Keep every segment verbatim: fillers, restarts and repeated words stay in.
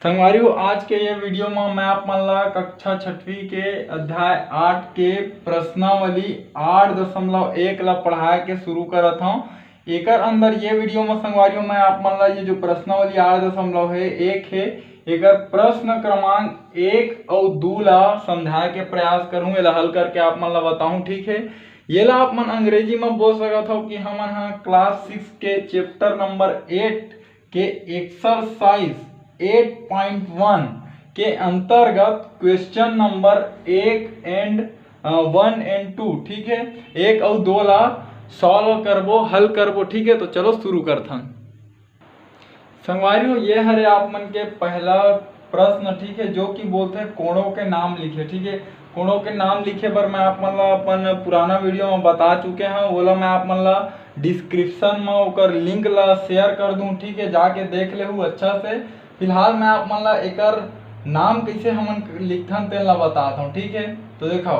संगवारी हो, आज के ये वीडियो में मैं आप मन ला कक्षा छठवीं के अध्याय आठ के प्रश्नावली आठ दशमलव एक ला पढ़ाए के शुरू करत हौं। एकर अंदर ये वीडियो में संगवारी हो, मैं आप मन ला ये जो प्रश्नावली आठ दशमलव है एक है, एकर प्रश्न क्रमांक एक अउ दू ला समझाए के प्रयास करूँ, एला हल करके आप मन ला बताऊँ, ठीक है। ये ला आप मन अंग्रेजी में बोल सकत हो कि हमन हा क्लास सिक्स के चैप्टर नंबर एट के एक्सरसाइज एट पॉइंट वन के अंतर्गत क्वेश्चन नंबर एक एंड वन एंड टू, ठीक है, एक अउ दो ला सॉल्व करबो, हल करबो, ठीक है। तो चलो शुरू करथन। संगवारी हो, ये हरे आप मन के पहला प्रश्न, ठीक है, जो कि बोलथे कोणों के नाम लिखे, ठीक है। कोणों के नाम लिखे बर मैं आप मन ला अपन पुराना वीडियो में बता चुके हौं, ओला मैं आप मन ला डिस्क्रिप्शन में ओकर लिंक ला शेयर कर दूं, ठीक है, जाके देख लेहू अच्छा से। फिलहाल मैं आप मन ला एकर नाम कैसे हमन लिखथन तेन ला बतात हौं, ठीक है। तो देखो,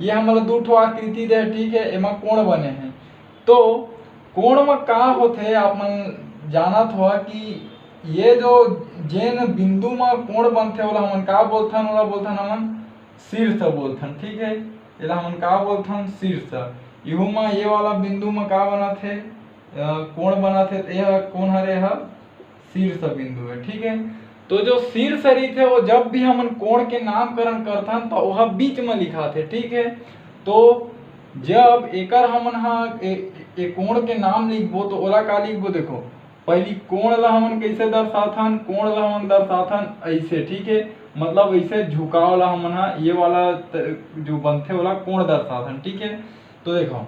ये हमन ला दू ठो आकृति दे, ठीक है, एमा कोण बने हैं। तो कोण म का होथे, आप मन जानत हो कि ये जो जेन बिंदु म कोण बनथे, ओला हमन का बोलथन? ओला बोलथन हमन शीर्ष बोलथन, ठीक है। एला हमन का बोलथन? शीर्ष। इहू म ये वाला बिंदु म का बनत हे? अ, कोण बनत हे, त ये ह कोन हरे? ह शीर्ष बिंदु है, ठीक है। तो जो शीर्ष रहिथे, वो जब भी हमन कोण के नामकरण करथन, तो वह बीच में लिखाथे, ठीक है। तो जब एकर हमन हा ए, ए कोण के नाम लिखबो, तो ओला का लिखबो? देखो, पहली कोण ला हमन कैसे दर्शाथन? कोण ला हमन दर्शाथन ऐसे, ठीक है, मतलब ऐसे झुकाव ला हमन हा, ये वाला त-, जो बनथे, ओला कोण दर्शाथन, ठीक है। तो देखो,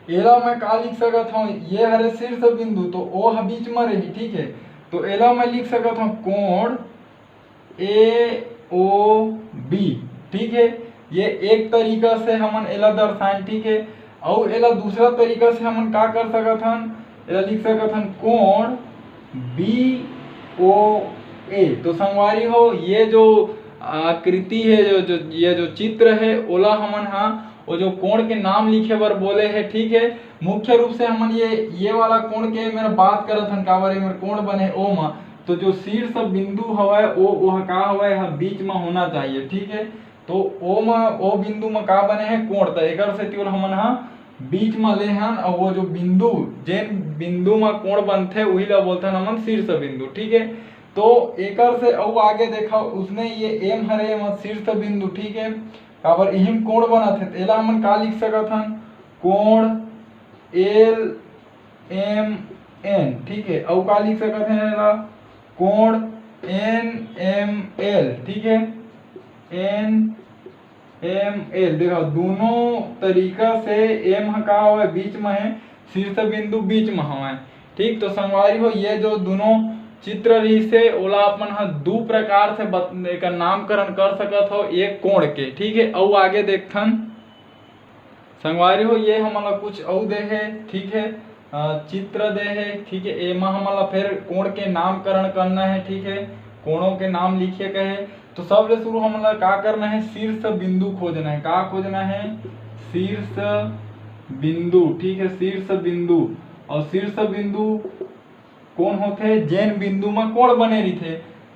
एला मैं का लिख सकत हौं? ये हरे शीर्ष बिंदु, तो ओ ह बीच म रही, ठीक है। तो एला मैं लिख सकत हौं कोण ए ओ बी, ठीक है। ये एक तरीका से हमन एला दर्शाएन, ठीक है। अउ एला दूसरा तरीका से हमन का कर सकत हन? एला लिख सकत हन कोण बी ओ ए। तो संगवारी हो, ये जो आकृति है, जो, जो, ये जो चित्र है, ओला हमन हा वो जो कोण के नाम लिखे बर बोले है, ठीक है। मुख्य रूप से हमन ये, ये वाला कोण के मेर बात करत हन, काबर ये मेर कोण बने ओ म, तो जो शीर्ष बिंदु हवय, ओ, ओह का हवय, ह बीच म होना चाहिए, ठीक है। तो ओ म, ओ बिंदु म का बने है? कोण। त एकर सेती ओला हमन ह बीच म ले हन, अउ वो जो बिंदु, जेन बिंदु म कोण बनथे, उही ला बोलथन हमन शीर्ष बिंदु, ठीक है। तो एकर से अउ आगे देखा, उसने ये एम हरे, एम शीर्ष बिंदु, ठीक है। काबर इही म कोण बनत हे, त एला हमन का लिख सकत हन? कोण एल एम एन, ठीक है। अउ का लिख सकत हन एला? कोण एन एम एल, ठीक है, एन एम एल। देखो, दोनों तरीका से एम ह का हवय? बीच में है, शीर्ष बिंदु बीच में हवय, ठीक। तो संगवारी हो, ये जो दोनों चित्र रहिस हे, ओला आप मन ह दू प्रकार से बत-, एकर नामकरण कर सकत हो, एक कोण के, ठीक है। अउ आगे देखथन संगवारी हो, ये हमन ला कुछ अउ दे हे, ठीक है, अ, चित्र दे हे, ठीक है। एमा हमन ला फेर कोण के नामकरण करना है, ठीक है, कोणों के नाम लिखे के है। तो सबले शुरू हमन ला का करना है? शीर्ष बिंदु खोजना है। का खोजना है? शीर्ष बिंदु, ठीक है, शीर्ष बिंदु। और शीर्ष बिंदु कोण होथे? जेन बिंदु म कोण बने रहिथे,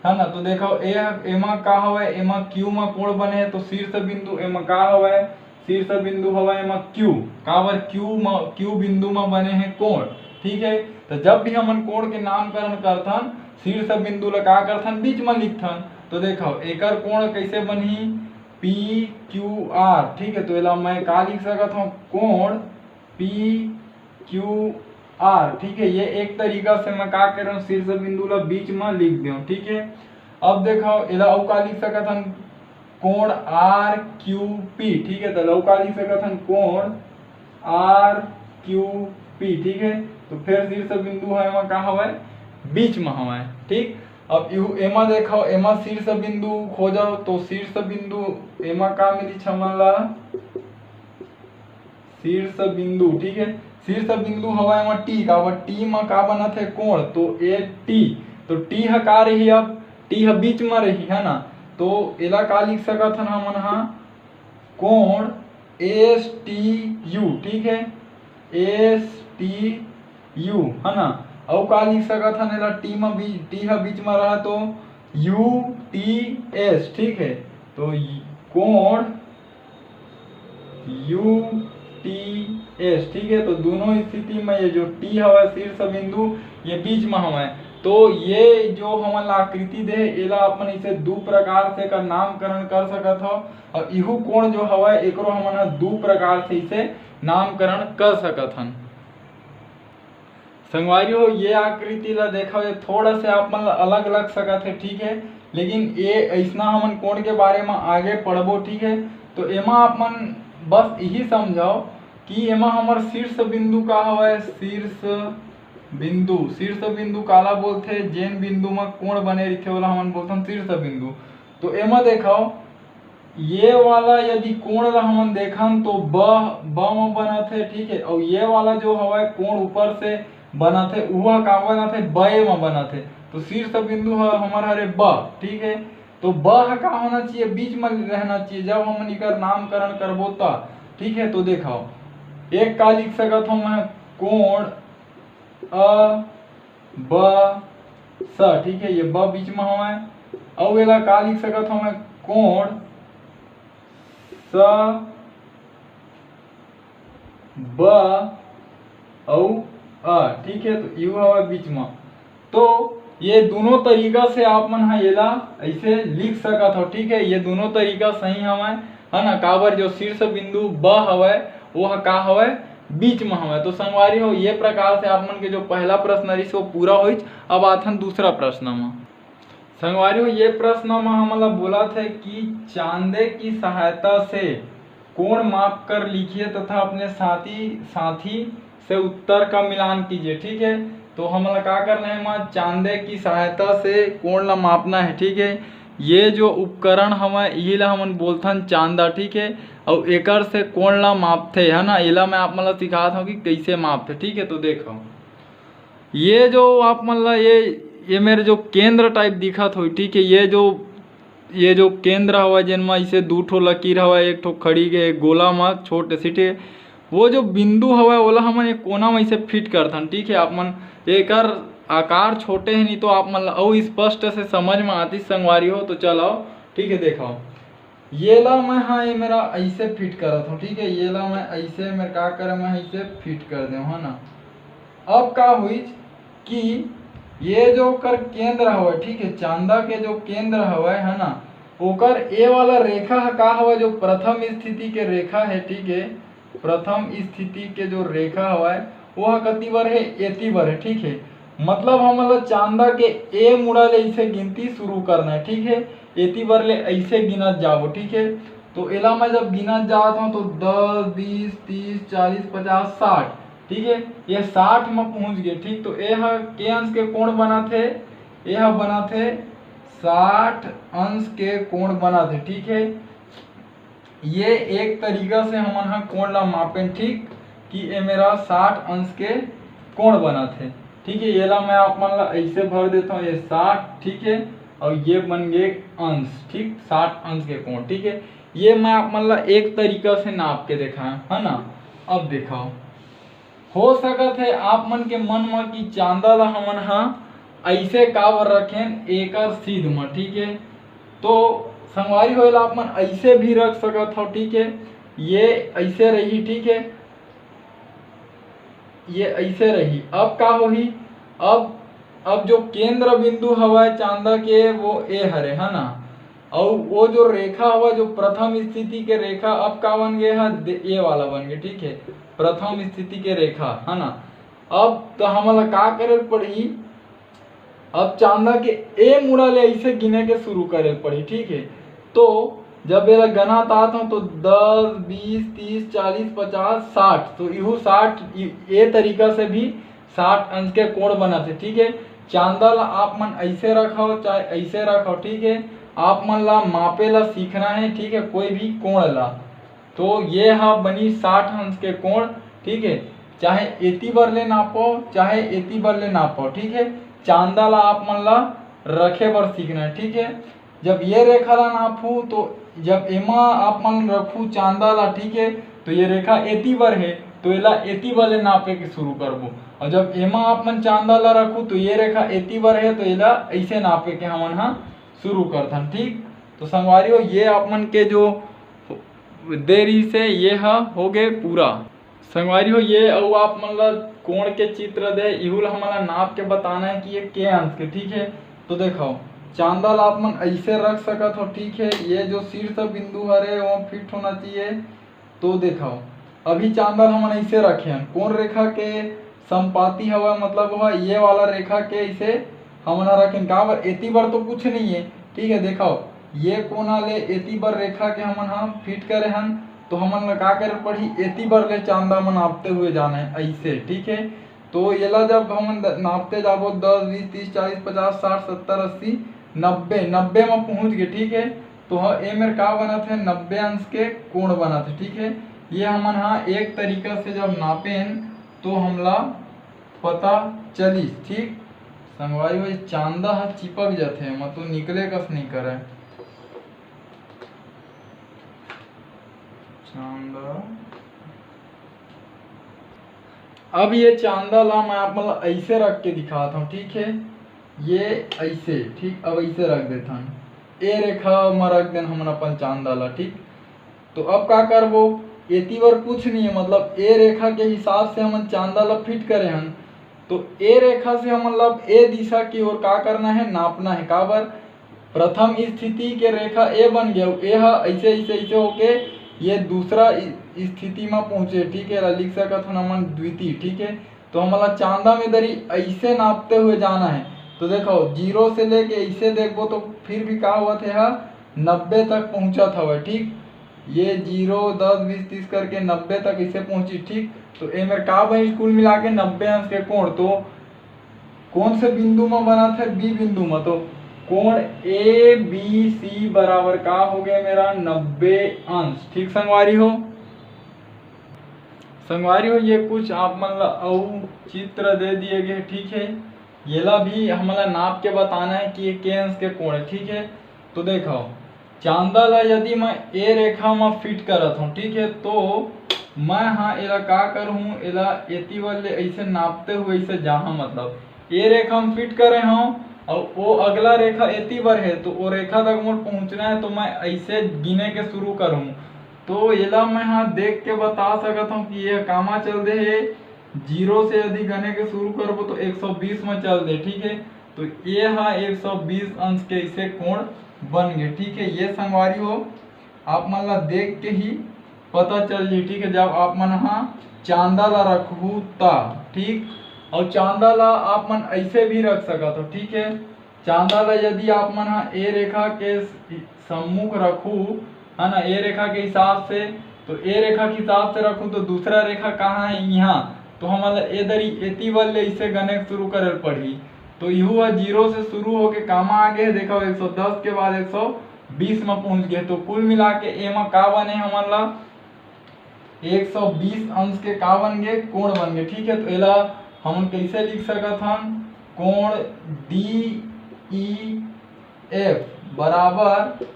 है ना। तो देखो, ए, एमा का हवय? एमा क्यू म कोण बने हे, तो शीर्ष बिंदु एमा का हवय? शीर्ष बिंदु हवय एमा क्यू। काबर? क्यू म, क्यू बिंदु म बने हे कोण, ठीक है। तो जब भी हमन कोण के नामकरण करथन, शीर्ष बिंदु ला का करथन? बीच म लिखथन। तो देखो, एकर कोण कैसे बनही? पी क्यू आर, ठीक है। तो एला मैं का लिख सकत हूँ? कोण पी क्यू आर, ठीक है। ये एक तरीका से मैं का कर रहा हूँ, शीर्ष बिंदु ला बीच में लिख दे हूँ, ठीक है। अब देखो, एला अउ का लिख सकत हन? कोण आर क्यू पी, ठीक है। तो एला अउ का लिख सकत हन? कोण आर क्यू पी, ठीक है। तो फिर शीर्ष बिंदु है, एमा का हवय? बीच में हवय, ठीक। अब यू एमा देखो, एमा शीर्ष बिंदु खोजो, तो शीर्ष बिंदु एमा का मिली हमन ला? शीर्ष बिंदु, ठीक है। शीर्ष बिंदु हवय एमा टी, काबर टी म का बनत है? कोण। तो ए टी, तो टी ह का रही? अब टी ह बीच म रही, है ना। तो एला का लिख सकत हन हमन हा? कोण एस टी यू, ठीक है, एस टी यू, है ना। अउ का लिख सकत हन एला, टी म बीच, टी ह बीच म रहा तो यू टी एस, ठीक है। तो कोण यू टी एस, ठीक है। तो दोनों स्थिति में ये जो टी हवय शीर्ष बिंदु, ये बीच में हवय। तो ये जो हमन ला आकृति दे हे, एला अपन इसे दू प्रकार से एकर नामकरण कर सकत हव, और इहू कोण जो हवय एकरो हमन ह दू प्रकार से इसे नामकरण कर सकत हन। संगवारी हो, ये आकृति ला देखा, ये थोड़ा से आप मन ला अलग लग सकत है, ठीक है, लेकिन ये ऐसना हमन कोण के बारे में आगे पढ़बो, ठीक है। तो एमा आप मन बस यही समझाओ कि एमा हमर शीर्ष बिंदु का हवय, शीर्ष बिंदु। शीर्ष बिंदु काला बोलथे? जेन बिंदु में कोण बने रहिथे ओला हमन बोलथन शीर्ष बिंदु। तो एमा देखाओ, ये वाला यदि कोण ला हमन देखन तो ब, ब म बनत हे, ठीक है। और ये वाला जो हवय कोण ऊपर से बनत हे, उहा का बनत हे? बए म बनत हे। तो शीर्ष बिंदु ह हमर हरे ब, ठीक है। तो ब ह का होना चाहिए? बीच में रहना चाहिए, जब हमन इकर नामकरण करबो त, ठीक है। तो देखाओ, एक का लिख सकत हूँ मैं, कोण अ ब स, ठीक है, ये ब बीच में हवय। अउ एला का लिख सकत हूँ मैं, कोण स ब अउ अ, ठीक है, तो यू हवय बीच में। तो ये दोनों तरीका से आप मन ह एला ऐसे लिख सकत हो, ठीक है। ये दोनों तरीका सही हवय, है ना। काबर जो शीर्ष बिंदु ब हवय, वो ह का हवय, बीच में हवय। तो संगवारी हो, ये प्रकार से आप मन के जो पहला प्रश्न रहिस वो पूरा होइच। अब आथन दूसरा प्रश्न म। संगवारी हो, ये प्रश्न म हमन ला बोलत हे कि चांदे की सहायता से कोण माप कर लिखिए तथा अपने साथी साथी से उत्तर का मिलान कीजिए, ठीक है। तो हमन ला का करना है, एमा चांदे की सहायता से कोण ला मापना है, ठीक है। ये जो उपकरण हवय, इही ला हमन बोलथन चांदा, ठीक है। अउ एकर से कोण ला मापथे, है ना, एला मैं आप मन ला सिखात हूँ कि कैसे मापथे, ठीक है। तो देखो, ये जो आप मन ला ये, ये मेर जो केंद्र type दिखत होही, ठीक है, ये जो, ये जो केंद्र हवय, जेन म इसे दू ठो लकीर हवय, एक ठो खड़ी के एक गोला म छोटे से, ठीक है, वो जो बिंदु हवय, ओला हमन एक कोना म इसे fit करथन, ठीक है। आप मन एकर आकार छोटे हे, नहीं तो आप मन ला अउ स्पष्ट से समझ म आतिस संगवारी हो। तो चल आओ, ठीक है, देखाओ। ये ला मैं, हाँ, ये मेरा ऐसे fit करत हूँ, ठीक है। ये ला मैं ऐसे, मेरे का करे, मैं ऐसे fit कर देव, है ना। अब का हुई कि ये जो ओकर केंद्र हवय, ठीक है, चांदा के जो केंद्र हवय, है ना, ओकर ए वाला रेखा ह का हवय, जो प्रथम स्थिति के रेखा है, ठीक है, प्रथम स्थिति के जो रेखा हवय, वो ह कति बर है, एती बर है, ठीक है। मतलब हमन ला चांदा के ए मुड़ा ले इसे गिनती शुरू करना है, ठीक है। एती बर ले ऐसे गिनत जाबो, ठीक है। तो एला मैं जब गिनत जात हूँ तो दस, बीस, तीस, चालीस, पचास, साठ, ठीक है, ये साठ में पहुँच गए, ठीक। तो ए ह के अंश के कोण बनत हे? ए ह बनत हे साठ अंश के कोण बनत हे, ठीक है। ये एक तरीका से हमन ह कोण ला मापेन, ठीक, कि ए मेरा साठ अंश के कोण बनत हे, ठीक है। ये ला मैं आप मन ला ऐसे भर देता हूँ, ये साठ, ठीक है, और ये बन गए अंश, ठीक, साठ अंश के कोण, ठीक है। ये मैं आप मन ला एक तरीका से नाप के देखा, है ना। अब देखाओ, हो सकत है आप मन के मन म कि चांदा ला हमन ह ऐसे काबर रखेन, एकर सीध म, ठीक है। तो संगवारी हो, एला आप मन ऐसे भी रख सकत हो, ठीक है। ये ऐसे रही, ठीक है, ये ऐसे रही। अब का होही, अब, अब जो केंद्र बिंदु हवय चांदा के, वो ए हरे, है ना। अउ वो जो रेखा हवय, जो प्रथम स्थिति के रेखा, अब का बन गए ह? दे-, ये वाला बन गए, ठीक है, प्रथम स्थिति के रेखा, है ना। अब तो हमन ला का करे ल पड़ही? अब चांदा के ए मुड़ा ले ऐसे गिने के शुरू करे ल पड़ही, ठीक है। तो जब एला गनात आत हूँ तो दस, बीस, तीस, चालीस, पचास, साठ, तो इहू साठ, इ-, ए तरीका से भी साठ अंश के कोण बनत हे, ठीक है। चांदा ला आप मन ऐसे रखव चाहे ऐसे रखव, ठीक है। आप मन ला मापे ला सीखना है, ठीक है, कोई भी कोण ला। तो ये हा बनी साठ अंश के कोण, ठीक है। चाहे एती बर ले नापो, चाहे एती बर ले नापो, ठीक है। चांदा ला आप मन ला रखे बर सीखना है, ठीक है। जब ये रेखा ला नापहू, तो जब एमा आप मन रखहू चांदा ला, ठीक है, तो ये रेखा एती बर है, तो एला एती बर ले नापे के शुरू करबो। और जब एमा आप मन चांदा ला रखू तो ये रेखा एती बर हे, तो एला ऐसे नापे के हमन हा शुरू करथन। ठीक, तो संगवारी हो, ये आप मन के जो दे रहिस हे, ये हा हो गे पूरा। संगवारी हो, ये अउ आप मन ला कोण के चित्र दे, इहू ला हमन ला नाप के बताना है कि ये के अंश के, ठीक है। तो देखो, चांदा ला आप मन ऐसे रख सकत हो, ठीक है। ये जो शीर्ष बिंदु हरे, वो फिट होना चाहिए। तो देखो, अभी चांदा ला हमन ऐसे रखे हन, कोण रेखा के संपाती हवा, मतलब हुआ ये वाला रेखा के ऐसे हमन ह रखेन। काबर, एती बर तो कुछ नहीं है, ठीक है। देखो, ये कोना ले एती बर रेखा के हमन ह फिट करे हन, तो हमन ला का करे पड़ही, एती बर ले चांदा मन नापते हुए जाना है ऐसे, ठीक है। तो एला जब हमन द-, नापते जाबो, दस, बीस, तीस, चालीस, पचास, साठ, सत्तर, अस्सी, नब्बे, नब्बे में पहुंच गए, ठीक है। तो ह, ए मेर का बनत है, नब्बे अंश के कोण बनत है, ठीक है। ये हमन हा एक तरीका से जब नापेन तो हमला पता चलिस, ठीक। संगवारी हो, ये चांदा ह चिपक जाथे, मतलब निकले कस नहीं करे। चांदा, अब ये चांदा ला मैं आप मन ला ऐसे रख के दिखात हूँ, ठीक है। ये ऐसे, ठीक, अब ऐसे रख देथन, ए रेखा म रख देन हमन अपन चांदा ला, ठीक। तो अब का करबो, एती बर कुछ नहीं है, मतलब ए रेखा के हिसाब से हमन चांदा ला फिट करे हन। तो ए रेखा से हमन ला अब ए दिशा की ओर का करना है, नापना है। काबर, प्रथम स्थिति के रेखा ए बन गया, ए हा ऐसे ऐसे ऐसे होके ये दूसरा इ-, स्थिति में पहुंचे, ठीक है। एला लिख सकत हन हमन द्वितीय, ठीक है। तो हमन ला चांदा में दरी ऐसे नापते हुए जाना है। तो देखो, जीरो से लेके ऐसे देखबो तो फिर भी का होवत है, हा नब्बे तक पहुंचत हवय, ठीक। ये जीरो, दस, बीस, तीस करके नब्बे तक इसे पहुंची, ठीक। तो ए मेर का बनी, कुल मिला के नब्बे अंश के कोण। तो कौन से बिंदु में बनत है? बी बिंदु में। तो कोण ए बी सी बराबर का हो गया मेरा? नब्बे अंश। ठीक संगवारी हो, संगवारी हो, ये कुछ आप मन ला अउ चित्र दे दिए गए, ठीक है। येला भी हमन ला नाप के बताना है कि ये के अंश के कोण है, ठीक है। तो देखो, चांदा ला यदि मैं ए रेखा में फिट करत हूँ, ठीक है, तो मैं हा एला का करहूँ, एला एती बर ले ऐसे नापते हुए ऐसे जाहा, मतलब ए रेखा में फिट करे हूँ और वो अगला रेखा एती बर है, तो वो रेखा तक मोर पहुँचना है, तो मैं ऐसे गिने के शुरू करहूँ। तो एला मैं हा देख के बता सकत हूँ कि ये कामा चल दे है, जीरो से यदि गने के शुरू करबो तो एक सौ बीस में चल दे, ठीक है। तो ये हा एक सौ बीस अंश के इसे कोण बन गए, ठीक है। ये संगवारी हो, आप मन ला देख के ही पता चल जी, ठीक है। जब आप मन हा चांदा ला रखहू ता, ठीक, और चांदा ला आप मन ऐसे भी रख सकत हो, ठीक है। चांदा ला यदि आप मन हा ए रेखा के सम्मुख रखू, है ना, ए रेखा के हिसाब से, तो ए रेखा के हिसाब से रखू तो दूसरा रेखा कहाँ है? यहाँ। तो हमन ला ए दरी एती बर ले इसे गने के शुरू करे पड़ही। तो इहू ह जीरो से शुरू होके कामा आगे है, देखो एक सौ दस के बाद एक सौ बीस में पहुँच गए। तो कुल मिला के एमा का बने हमन ला एक सौ बीस अंश के का बन गए? कोण बन गए, ठीक है। तो एला हमन कैसे लिख सकत हन? कोण डी ई एफ बराबर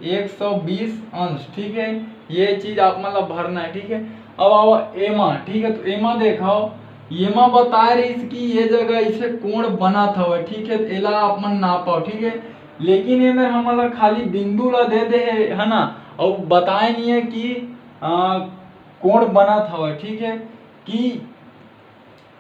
एक सौ बीस अंश, ठीक है। ये चीज आप मन ला भरना है, ठीक है। अब आओ एमा, ठीक है, तो एमा देखो, एमा बताए रहिस कि ये जगह इसे कोण बनत हवय, ठीक है, एला आप मन नापव, ठीक है। लेकिन ये मेर हमन ला खाली बिंदु ला दे दे है, है ना, और बताए नहीं है कि आ, कोण बनत हवय, ठीक है, कि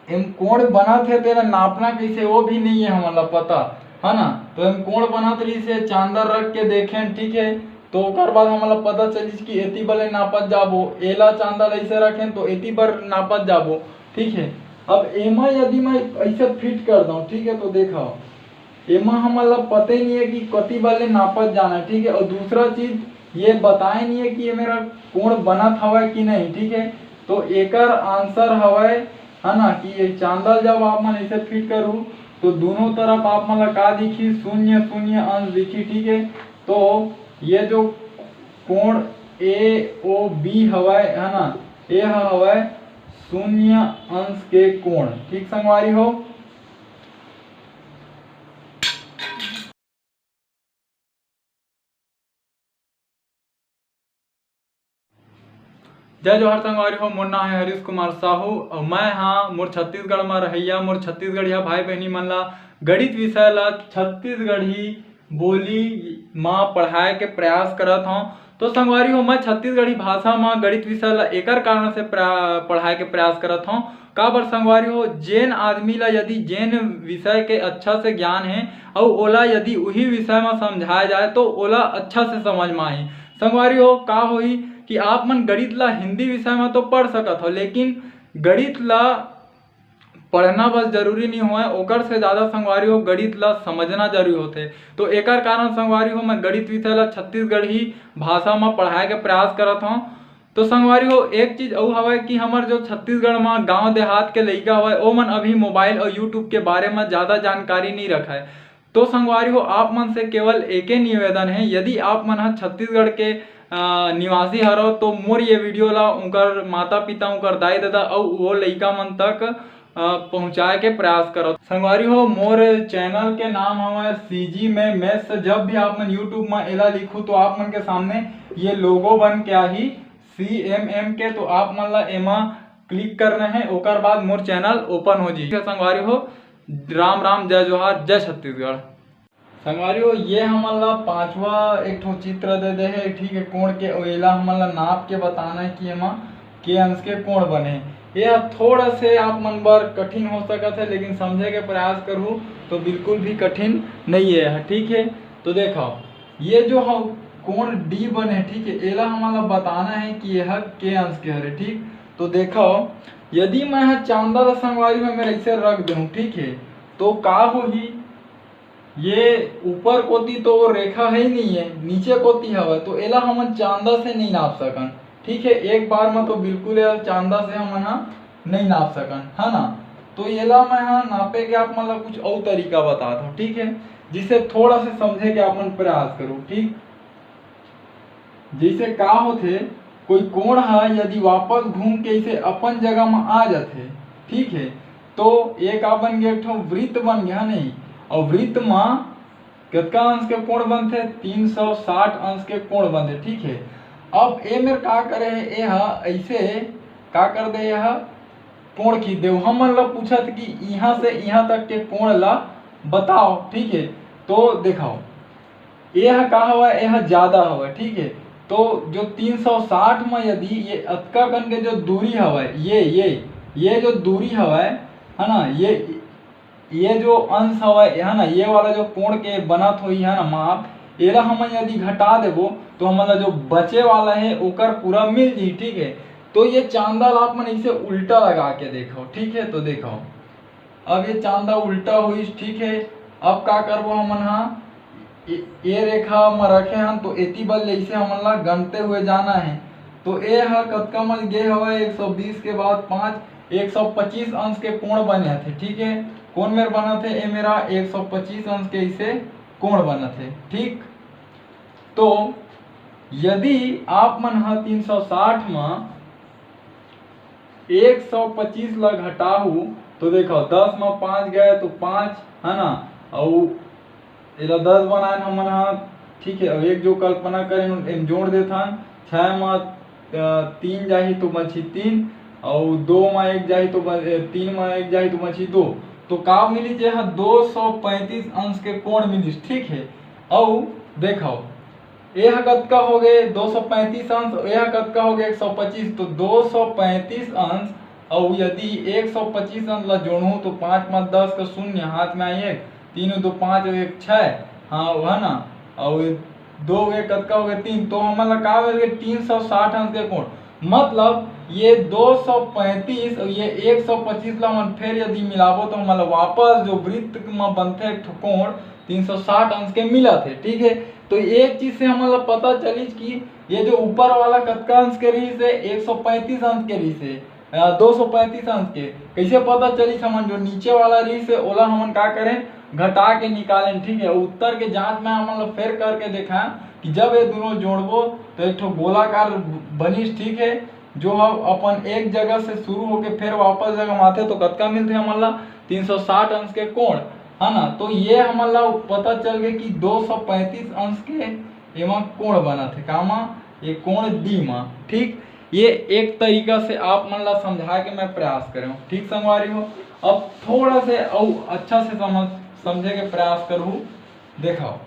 एम कोण बनत है, तेला नापना कैसे, वो भी नहीं है हमन ला पता, है ना। तो एम कोण बनत रहिस हे, चांदा रख के देखेन, ठीक है। तो ओकर बाद हमन ला पता चलिस कि एती बर ले नापत जाबो, एला चांदा ला ऐसे रखेन तो एती बर नापत जाबो, ठीक है। अब एमा यदि मैं ऐसे फिट कर दूं, ठीक है, तो देखो एमा हमन ला पता ही नहीं है कि कति बर ले नापत जाना है, ठीक है। और दूसरा चीज ये बताए नहीं है कि ये मेरा कोण बनत हवय कि नहीं, ठीक है। तो एकर आंसर हवय, है ना, कि ये चांदा जब आप मन इसे फिट करू तो दोनों तरफ आप मन ला का दिखी? शून्य शून्य अंश दिखी, ठीक है। तो ये जो कोण ए ओ बी हवय, है ना, ये ह हवय शून्य अंश के कोण, ठीक संगवारी हो। जय जोहार संगवारी हो, मोर नाम है हरीश कुमार साहू और मैं हाँ मोर छत्तीसगढ़ में रहैया मोर छत्तीसगढ़िया भाई बहनी मन ला गणित विषय ला छत्तीसगढ़ी बोली मा पढ़ाए के प्रयास करत हौं। तो संगवारी हो, मैं छत्तीसगढ़ी भाषा मा गणित विषय ला एकर कारण से प्रा-, पढ़ाए के प्रयास करत हौं। काबर संगवारी हो, जेन आदमी ला यदि जेन विषय के अच्छा से ज्ञान है और ओला यदि उही विषय मा समझाए जाए तो ओला अच्छा से समझ मा आही। संगवारी हो, का होही कि आप मन गणित ला हिंदी विषय मा तो पढ़ सकत हो, लेकिन गणित ला पढ़ना बस जरूरी नहीं होय, ओकर से ज़्यादा संगवारी हो गणित ला समझना जरूरी होथे। तो एकर कारण संगवारी हो मैं गणित विषय ला छत्तीसगढ़ी भाषा मा पढ़ाए के प्रयास करत हौं। तो संगवारी हो, एक चीज अउ हवय कि हमर जो छत्तीसगढ़ मा गांव देहात के लइका हवय, ओमन अभी मोबाइल और YouTube के बारे मा ज़्यादा जानकारी नहीं रखय। तो संगवारी हो, आप मन से केवल एके निवेदन है, यदि आप मन ह छत्तीसगढ़ के, अ, निवासी हरो तो मोर ये वीडियो ला उनकर माता पिता, उनकर दाई ददा अउ वो लइका मन तक, अ, पहुँचाए के प्रयास करो। संगवारी हो, मोर चैनल के नाम हवय CG में Maths। जब भी आप मन YouTube में एला लिखू तो आप मन के सामने ये लोगो बन के आही CMM के, तो आप मन ला एमा क्लिक करना है, ओकर बाद मोर चैनल ओपन हो जी। संगवारी हो, राम राम, जय जोहार, जय छत्तीसगढ़। संगवारी हो, ये हमन ला पांचवा एक ठो चित्र दे दे हे, ठीक है, कोण के, अउ एला हमन ला नाप के बताना है कि एमा के अंश के कोण बने। ये ह थोड़ा से आप मन बर कठिन हो सकत है, लेकिन समझे के प्रयास करहू तो बिल्कुल भी कठिन नहीं है, ठीक है। तो देखो, ये जो ह कोण D बने, ठीक है, एला हमन ला बताना है कि ये ह के अंश के हरे, ठीक। तो देखो, यदि मैं ह चांदा ला संगवारी में मेरा ऐसे रख दूं, ठीक है, तो का होही? ये ऊपर कोती तो वो रेखा है ही नहीं है, नीचे कोती हवय, तो एला हमन चांदा से नहीं नाप सकन, ठीक है। एक बार में तो बिल्कुल एला चांदा से हमन ह नहीं नाप सकन, है ना। तो एला मैं ह नापे के आप मन ला कुछ और तरीका बतात हूँ, ठीक है, जिसे थोड़ा से समझे के आप मन प्रयास करो, ठीक। जैसे का होथे, कोई कोण ह यदि वापस घूम के इसे अपन जगह म आ जाथे, ठीक है, तो ये का बन गया, एक ठो वृत्त बन गया, नहीं? और वृत्त म कतका अंश के कोण बनथे? तीन सौ साठ अंश के कोण बनथे, ठीक है। अब ए मेर का करे हे, ए ह ऐसे का कर दे, ए ह कोण खींच दे। हमन ला पूछत कि इहाँ से इहाँ तक के कोण ला बताओ, ठीक है। तो देखाओ, ए ह का हवय, ए ह ज्यादा हवय, ठीक है। तो जो तीन सौ साठ म यदि ये अतका कन के जो दूरी हवय, ये ये ये जो दूरी हवय, है ना, ये ये जो अंश हवय, है ना, ये वाला जो कोण के बनत होही, है ना, माप, एला हमन यदि घटा देबो तो हमन ला जो बचे वाला है ओकर पूरा मिल जही, ठीक है। तो ये चांदा ला आप मन इसे उल्टा लगा के देखो, ठीक है। तो देखो, अब ये चांदा उल्टा होइस, ठीक है। अब का करबो हमन हा, ए, ए रेखा म रखे हन, तो एती बल जैसे हमन ला गनते हुए जाना है। तो ए ह कतका म गे हवय, एक सौ बीस के बाद पाँच, एक सौ पच्चीस अंश के कोण बने थे, ठीक है। कोन मेर बनत हे? ए मेरा एक सौ पच्चीस अंश के इसे कोण बनत हे, ठीक। तो यदि आप मन ह तीन सौ साठ म एक सौ पच्चीस ला घटाहू, तो देखो, दस म पाँच गए तो पाँच, है ना, अउ एला दस बनाए हमन ह, ठीक है। अउ एक जो कल्पना करेन, एम जोड़ देथन, छः म, अ, तीन जाही तो बची तीन, अउ दो म एक जाही तो ब-, ए, तीन म एक जाही तो बची दो। तो का मिलिस? ये ह दो सौ पैंतीस अंश के कोण मिलिस, ठीक है। अउ देखो, ए ह कतका हो गए? दो सौ पैंतीस अंश। ए ह कतका हो गए? एक सौ पच्चीस। तो दो सौ पैंतीस अंश, अउ यदि एक सौ पच्चीस अंश ला जोड़हूँ तो पाँच पाँच दस का शून्य, हाथ में आई एक, तीन दो पाँच और एक छः, हाँ, वो है ना, और ये दो एक कतका हो गए? तीन। तो हमन ला का मिल गए? तीन सौ साठ अंश के कोण। मतलब ये दो सौ पैंतीस और ये एक सौ पच्चीस ला हमन फिर यदि मिलाबो तो हमन ला वापस जो वृत्त म बनथे एक ठो कोण, तीन सौ साठ अंश के मिलत हे, ठीक है। तो एक चीज से हमन ला पता चलिस कि ये जो ऊपर वाला कतका अंश के रहिस हे, एक सौ पैंतीस अंश के रहिस हे, अ, दो सौ पैंतीस अंश के। कैसे पता चलिस? हमन जो नीचे वाला रहिस हे ओला हमन का करें, घटा के निकालेन, ठीक है। उत्तर के जांच में हमन ला फेर करके देखा कि जब ये दोनों जोड़बो तो एक ठो गोलाकार बनिस, ठीक है, जो हम अपन एक जगह से शुरू होके फिर वापस जगह में आथे तो कतका मिलथे हमन ला? तीन सौ साठ अंश के कोण, है ना। तो ये हमन ला पता चल गए कि दो सौ पैंतीस अंश के एमा कोण बनत हे, कामा, ये कोण D मा, ठीक। ये एक तरीका से आप मन ला समझाए के मैं प्रयास करे हूँ, ठीक संगवारी हो। अब थोड़ा से अउ अच्छा से समझ, समझे के प्रयास करहू। देखो,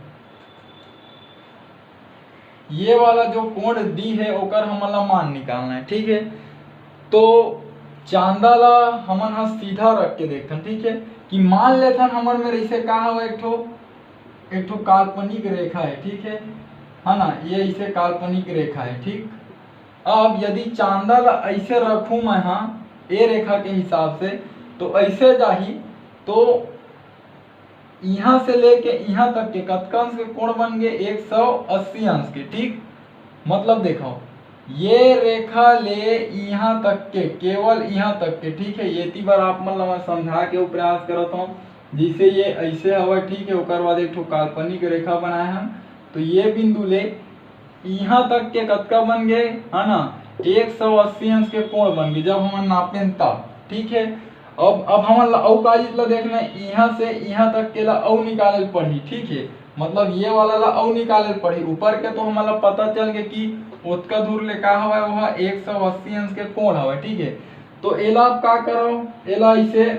ये वाला जो कोण डी है, ओकर हमन ला मान निकालना है, ठीक है। तो चांदा ला हमन हा सीधा रख के देखथन, ठीक है, कि मान लेथन हमर मेर ऐसे का हवय, एक ठो, एक ठो काल्पनिक रेखा है, ठीक है, है ना, ये ऐसे काल्पनिक रेखा है, ठीक। अब यदि चांदा ला ऐसे रखूं मैं, हाँ, ए रेखा के हिसाब से, तो ऐसे जाही, तो यहाँ से लेके यहाँ तक के कतका अंश के कोण बन गए? एक सौ अस्सी अंश के, ठीक। मतलब देखो, ये रेखा ले यहाँ तक के, केवल यहाँ तक के, ठीक है। ये ती बार आप मन ला मैं समझा के प्रयास करत हूँ, जैसे ये ऐसे हवा, ठीक है, ओकर बाद एक ठो काल्पनिक रेखा बनाए हम, तो ये बिंदु ले यहाँ तक के कतका बन गए, है ना, एक सौ अस्सी अंश के कोण बन गए जब हमन नापेन तब, ठीक है। अब अब हमन ला अउ का चीज ला देखना है, यहाँ से यहाँ तक के ला अउ निकाले पड़ही, ठीक है। मतलब ये वाला ला अउ निकाले पड़ही, ऊपर के तो हमन ला पता चल गए कि ओतका दूर ले का हवय, वह एक सौ अस्सी अंश के कोण हवय, ठीक है। तो एला अब का करो, एला इसे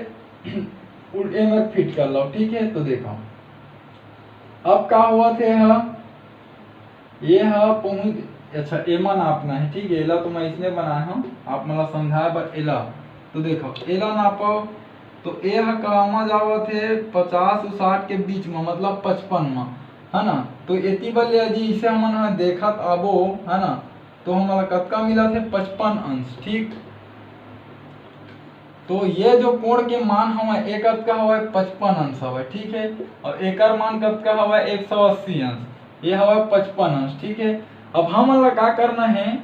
उल्टे में फिट कर लो, ठीक है। तो देखो अब का हुआ थे, हाँ, ये ह पहुँच, अच्छा, एमा नापना है, ठीक है। एला तो मैं इसने बनाए हूँ आप मन ला समझाए बर। एला तो देखो, एला नापो, तो ए ह कामा जावत है पचास अउ साठ के बीच में, मतलब पचपन में, है ना। तो एती बर ले यदि इसे हमन ह देखत आबो, है ना, तो हमन ला कतका मिलत है? पचपन अंश, ठीक। तो ये जो कोण के मान हवय, ए कतका हवय? पचपन अंश हवय, ठीक है। और एकर मान कतका हवय? एक सौ अस्सी अंश। ये हवय पचपन अंश, ठीक है। अब हमन ला का करना है,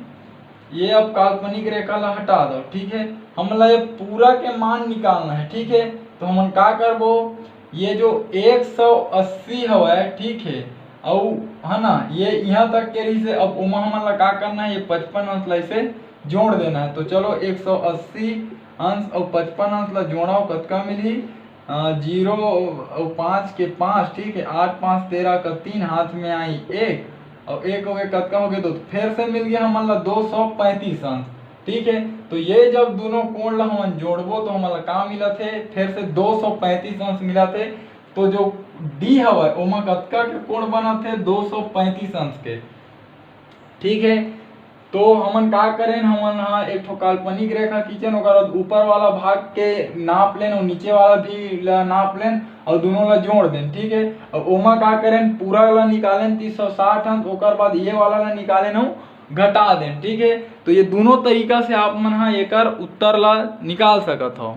ये अब काल्पनिक रेखा ला हटा दो, ठीक है। हमन ला ये पूरा के मान निकालना है, ठीक है। तो हमन का करबो, ये जो एक सौ अस्सी हवय, ठीक है, अउ, है ना, ये यहाँ तक के रहिस हे, अब ओमा हमन ला का करना है, ये पचपन अंश ला इसे जोड़ देना है। तो चलो, एक सौ अस्सी अंश अउ पचपन अंश ला जोड़ो, कतका मिलही? अ, जीरो अउ पाँच के पाँच, ठीक है, आठ पाँच तेरह का तीन, हाथ में आई एक, अउ एक हो गए, कतका हो गए? दो। तो फिर से मिल गया हमन ला दो सौ पैंतीस अंश, ठीक है। तो ये जब दोनों कोण ला हमन जोड़बो तो हमन ला का मिलत हे? फिर से दो सौ पैंतीस अंश मिलत हे। तो जो डी हवय, ओमा कतका के कोण बनत हे? दो सौ पैंतीस अंश के, ठीक है। तो हमन का करेन, हमन हा एक ठो काल्पनिक रेखा खींचेन, ओकर बाद ऊपर वाला भाग के नाप लेन अउ नीचे वाला भी ला नाप लेन अउ दोनों ला जोड़ देन, ठीक है। अब ओमा का करेन, पूरा ला निकालेन तीन सौ साठ अंश, ओकर बाद ये वाला ला निकालेन अउ घटा देन, ठीक है। तो ये दोनों तरीका से आप मन हा एकर उत्तर ला निकाल सकत हो।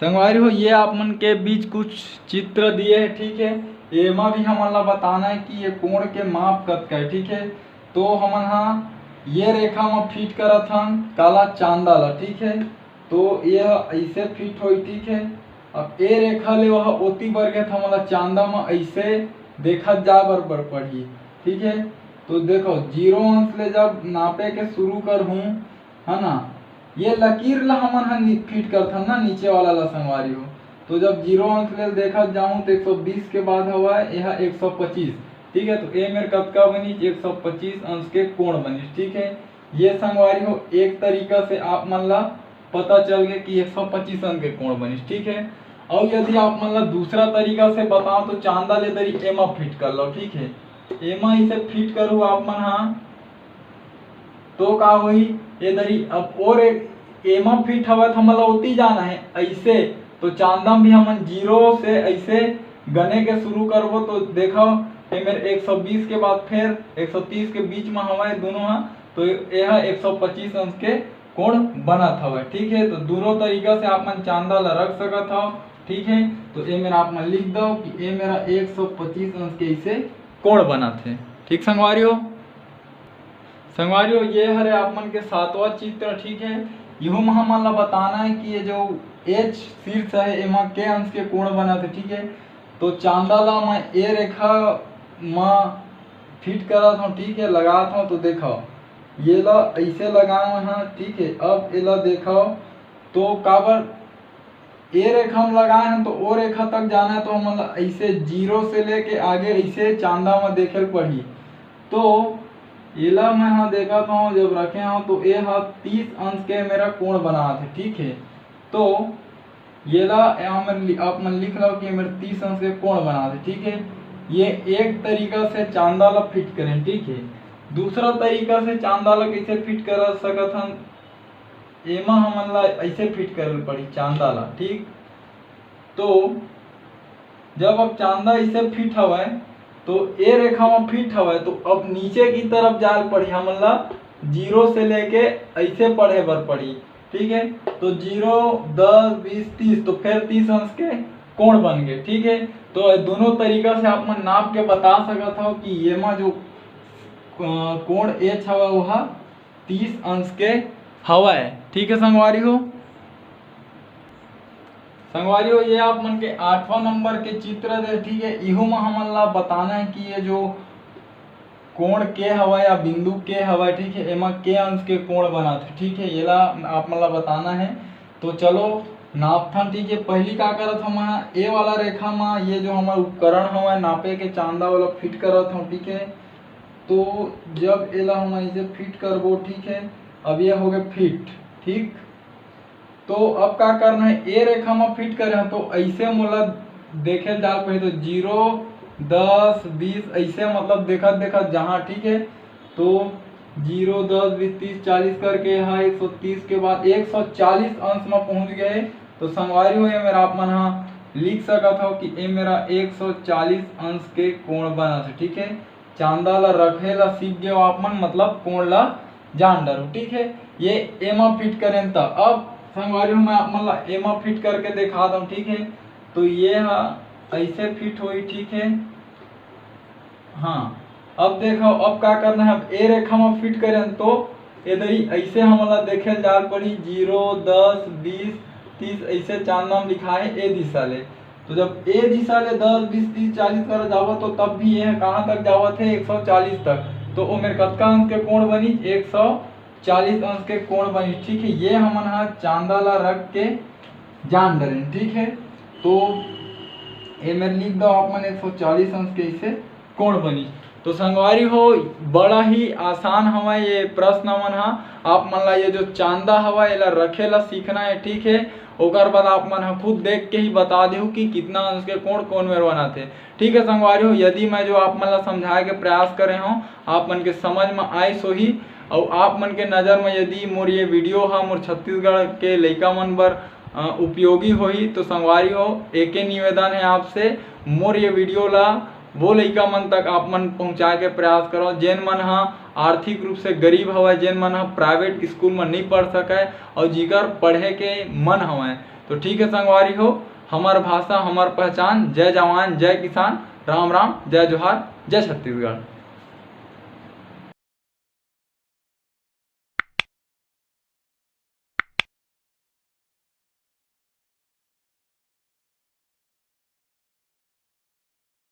संगवारी हो, ये आप मन के बीच कुछ चित्र दिए हे, ठीक है। एमा भी हमन ला बताना है कि ये कोण के माप कतका है, ठीक है। तो हमन हा ये रेखा म फिट करत हन काला, चांदा ला, ठीक है। तो ये ह ऐसे फिट होई, ठीक है। अब ए रेखा ले वह ओती बर गे, त हमन ला चांदा म ऐसे देखत जाए बर, बर पड़ही, ठीक है। तो देखो, जीरो अंश ले जब नापे के शुरू करहूँ, है ना, ये लकीर ला हमन ह नि-, फिट करथन ना, नीचे वाला ला, संगवारी हो। तो जब जीरो अंश ले देखत जाऊँ तो एक सौ बीस के बाद हवय, एहा एक सौ पच्चीस, ठीक है। तो ए मेर कतका बनिस? एक सौ पच्चीस अंश के कोण बनिस, ठीक है। ये, संगवारी हो, एक तरीका से आप मन ला पता चल गए कि एक सौ पच्चीस अंश के कोण बनिस, ठीक है। अउ यदि आप मन ला दूसरा तरीका से बताओ तो चांदा ले दरी एमा फिट कर लो, ठीक है। एमा इसे फिट करू आप मन हा, तो का होही, ये दरी अब और एक एमा फिट हवय, तो हमन ला ओती जाना है। ऐसे तो चांदा म भी हमन जीरो से ऐसे गने के शुरू करबो, तो देखो, ये मेर एक सौ बीस के बाद फिर एक सौ तीस के बीच में हवय दोनों हा, तो ये ह एक सौ पच्चीस अंश के कोण बनत हवय, ठीक है। तो दोनों तरीका से आप मन चांदा ला रख सकत हव, ठीक है। तो ये मेर आप मन लिख दो कि ये मेरा एक सौ पच्चीस अंश के इसे कोण बनत है, ठीक संगवारी हो। संगवारी हो, ये हरे आप मन के सातवां चित्र, ठीक है। यहू में हमन ला बताना है कि ये जो एच शीर्ष है, एमा के अंश के कोण बनत है, ठीक है। तो चांदा ला मैं ए रेखा म फिट करत हूँ, ठीक है, लगात हूँ। तो देखो, ये ला ऐसे लगाए हूँ, ठीक है। अब एला देखो, तो काबर ए रेखा म लगाए हन, तो ओ रेखा तक जाना है, तो हमन ला ऐसे जीरो से लेके आगे ऐसे चांदा म देखे ल पड़ही। तो एला मैं हा देखत हूँ, जब रखे हूँ तो ये हा तीस अंश के मेरा कोण बनात हे, ठीक है। तो ये ला यहाँ में लि-, आप मन लिख लो कि मेरे तीस अंश के कोण बनात हे, ठीक है। ये एक तरीका से चांदा ला फिट करें, ठीक है। दूसरा तरीका से चांदा ला कैसे फिट कर सकत हन, एमा हमन ला ऐसे फिट करे पड़ी चांदा ला, ठीक। तो जब अब चांदा ऐसे फिट हवय, तो ए रेखा में फिट हवय, तो अब नीचे की तरफ जाए पड़ी हमन ला, जीरो से लेके ऐसे पढ़े बर पड़ी, ठीक है। तो जीरो, दस, बीस, तीस, तो फिर तीस अंश के कोण बन गए, ठीक है। तो ये दोनों तरीका से आप मन नाप के बता सकत हो कि ये मा जो अ, कोण एच हवय, वो हा तीस अंश के हवय, ठीक है संगवारी हो। संगवारी हो, ये आप मन के आठवां नंबर के चित्र दे, ठीक है। इहू में हमन ला बताना है कि ये जो कोण के हवय या बिंदु के हवय, ठीक है, एमा के अंश के कोण बनत हे, ठीक है, येला आप मन ला बताना है। तो चलो नापथन, ठीक है। पहली का करत हूँ मैं, ए वाला रेखा मा ये जो हमारा उपकरण हवय नापे के, चांदा वाला, फिट करत हूँ, ठीक है। तो जब एला हम ऐसे फिट करबो, ठीक है, अब ये हो गए फिट, ठीक। तो अब का करना है, ए रेखा में फिट करे हैं, तो ऐसे मोला देखे डाल पहले तो जीरो, दस, बीस, ऐसे मतलब देखत देखत जहाँ, ठीक है। तो जीरो, दस, बीस, तीस, चालीस करके यहाँ एक सौ तीस के बाद एक सौ चालीस अंश में पहुँच गए। तो संगवारी हो, ये मेरा आप मन हा लिख सकत हो कि ये मेरा एक सौ चालीस अंश के कोण बनत हे, ठीक है। चांदा ला रखे ला सीख गए आप मन, मतलब कोण ला जान डरो, ठीक है। ये एमा फिट करें त अब संगवारी हो, मैं आप मन ला एमा फिट करके दिखा दूँ, ठीक है। तो ये हा ऐसे फिट होई, ठीक है। हाँ, अब देखो, अब का करना है, अब ए रेखा में फिट करें तो इधर ही ऐसे हमन ला देखे ल जाल पड़ी, जीरो, दस, बीस, तीस, ऐसे चांदा में लिखा है ए दिशा ले। तो जब ए दिशा ले दस, बीस, तीस, चालीस कर जावत, तो तब भी ये कहाँ तक जावत है, एक सौ चालीस तक। तो ओमेर कतका अंश के कोण बनी, एक सौ चालीस अंश के कोण बनी, ठीक है। ये हमन हा चांदा ला रख के जान डरेन, ठीक है। तो एमेर लिख दो आप मन एक सौ चालीस अंश के इसे कोण बनी। तो संगवारी हो, बड़ा ही आसान हवय ये प्रश्न मन हा। आप मन ला ये जो चांदा हवय, एला रखे ला सीखना है, ठीक है। ओकर बाद आप मन हा खुद देख के ही बता देहू कि कितना अंश के कोण कोन मेर बनाथे, ठीक है संगवारी हो। यदि मैं जो आप मन ला समझाए के प्रयास करे हूँ, आप मन के समझ में आइस होही, अउ आप मन के नज़र में यदि मोर ये वीडियो हा मोर छत्तीसगढ़ के लइका मन बर अ, उपयोगी होही, तो संगवारी हो, एके निवेदन है आपसे, मोर ये वीडियो ला वो लइका मन तक आप मन पहुँचाए के प्रयास करो, जेन मन हा आर्थिक रूप से गरीब हवय, जेन मन हा प्राइवेट स्कूल में नहीं पढ़ सकय और जिकर पढ़े के मन हवय। तो ठीक है संगवारी हो, हमर भाषा, हमर पहचान। जय जवान, जय किसान, राम राम, जय जोहार, जय छत्तीसगढ़।